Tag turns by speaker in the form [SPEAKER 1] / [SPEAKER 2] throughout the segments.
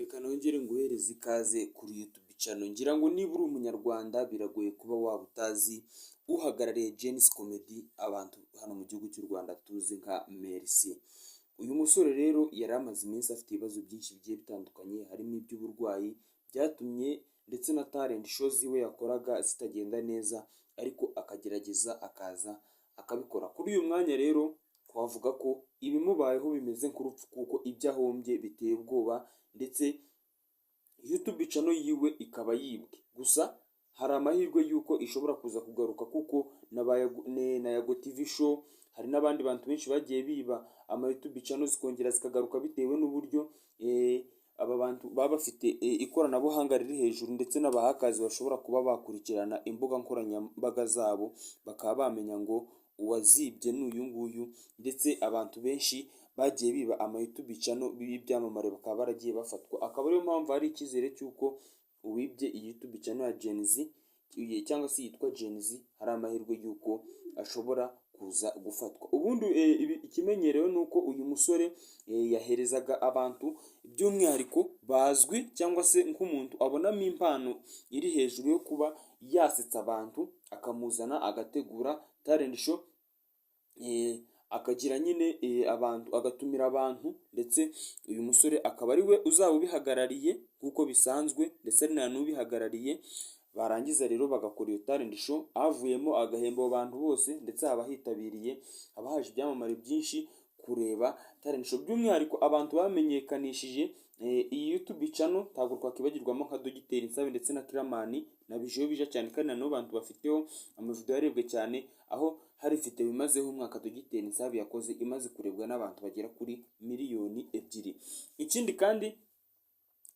[SPEAKER 1] Reka nongere nguhereze ikaze kuri YouTube channel. Ngira ngo niba uri Umunyarwanda, biragoye kuba waba utazi uhagarariye Gen-Z Comedy, abantu hano mu gihugu cy'u Rwanda tuzi nka Merci. Uyu musore rero yari amaze iminsi afite ibibazo byinshi bigiye bitandukanye, harimo iby'uburwayi byatumye ndetse na talent show ziwe yakoraga zitagenda neza, ariko akagerageza akaza akabikora. Kuri uyu mwanya rero twavuga ko ibimubayeho bimeze nk'urupfu, kuko ibyo ahombye biteye ubwoba, ndetse YouTube channel yiwe ikaba yibwe. Gusa hari amahirwe y'uko ishobora kuza kugaruka, kuko na Yago TV Show, hari n'abandi bantu benshi bagiye biba ama YouTube channel zikongera zikagaruka, bitewe n'uburyo aba bantu baba bafite ikoranabuhanga riri hejuru, ndetse n'abahakazi bashobora kuba bakurikirana imbuga nkoranyambaga zabo, bakaba bamenya ngo uwazibye ni uyu nguyu. Ndetse abantu benshi bagiye biba ama YouTube channel b'ibyamamare bakaba baragiye bafatwa, akaba ariyo mpamvu hari icyizere cy'uko uwibye iyi YouTube channel ya Gen-Z cyangwa se yitwa Gen-Z, hari amahirwe y'uko ashobora kuza gufatwa. Ubundi ikimenyerewe ni uko uyu musore yaherezaga abantu by'umwihariko bazwi, cyangwa se nk'umuntu abonamo impano iri hejuru yo kuba yasetsa abantu, akamuzana agategura talent show, akagira nyine abantu, agatumira abantu, ndetse uyu musore akaba ari we uzaba ubihagarariye nk'uko bisanzwe, ndetse ari nta n'ubihagarariye. Barangiza rero bagakora iyo talent show, havuyemo agahemba abo bantu bose, ndetse haba hitabiriye, haba haje ibyamamare byinshi kureba talent show. By'umwihariko abantu bamenyekanishije iyi YouTube channel ntabwo twakwibagirwamo nka Dogiteri Nsabi ndetse na Killaman na Bijiyobija cyane, kandi na bantu bafiteho amavideo yarebwe cyane, aho hari video imazeho umwaka Dogiteri Nsabi yakoze imaze kurebwa n'abantu bagera kuri 2 miliyoni. Ikindi kandi,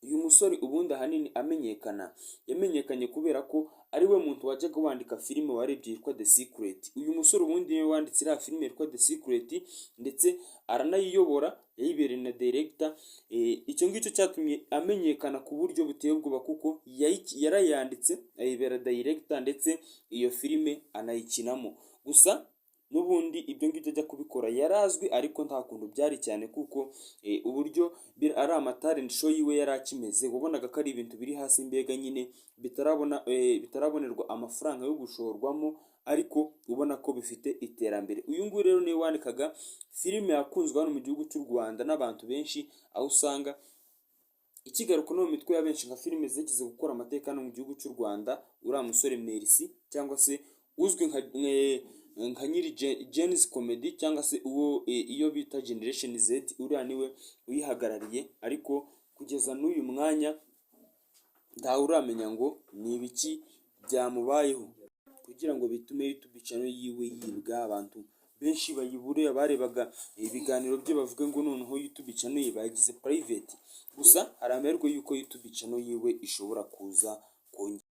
[SPEAKER 1] uyu musore ubundi ahanini amenyekana, yamenyekanye kubera ko ari we muntu wajyaga wandika filime warebye yitwa The Secret. Uyu musore ubundi niwe wanditse iriya filime yitwa The Secret, ndetse aranayiyobora, yayibereye na director. Icyo ngicyo cyatumye amenyekana ku buryo buteye ubwoba, kuko yarayanditse, ayibera director, ndetse iyo filime anayikinamo. Gusa n'ubundi ibyo ngibyo ajya kubikora yarazwi, ariko nta kuntu byari cyane, kuko uburyo ari ama talent show yiwe yari akimeze, wabonaga ko ari ibintu biri hasi, mbega nyine bitarabona bitarabonerwa amafaranga yo gushorwamo, ariko ubona ko bifite iterambere. Uyu nguyu rero niwe wandikaga filime yakunzwe hano mu gihugu cy'u Rwanda n'abantu benshi, aho usanga ikigaruka no mu mitwe ya benshi nka filime zigeze gukora amateka hano mu gihugu cy'u Rwanda. Uriya musore Merci, cyangwa se uzwi nka nyiri Gen-Z Comedy, cyangwa se uwo iyo bita Generation Z, uriya niwe uyihagarariye. Ariko kugeza n'uyu mwanya ntawe uramenya ngo ni ibiki byamubayeho kugira ngo bitume YouTube channel yiwe yibwa, abantu benshi bayibure, abarebaga ibiganiro bye bavuge ngo noneho YouTube channel ye bayigize private. Gusa hari amahirwe y'uko YouTube channel yiwe ishobora kuza kongera.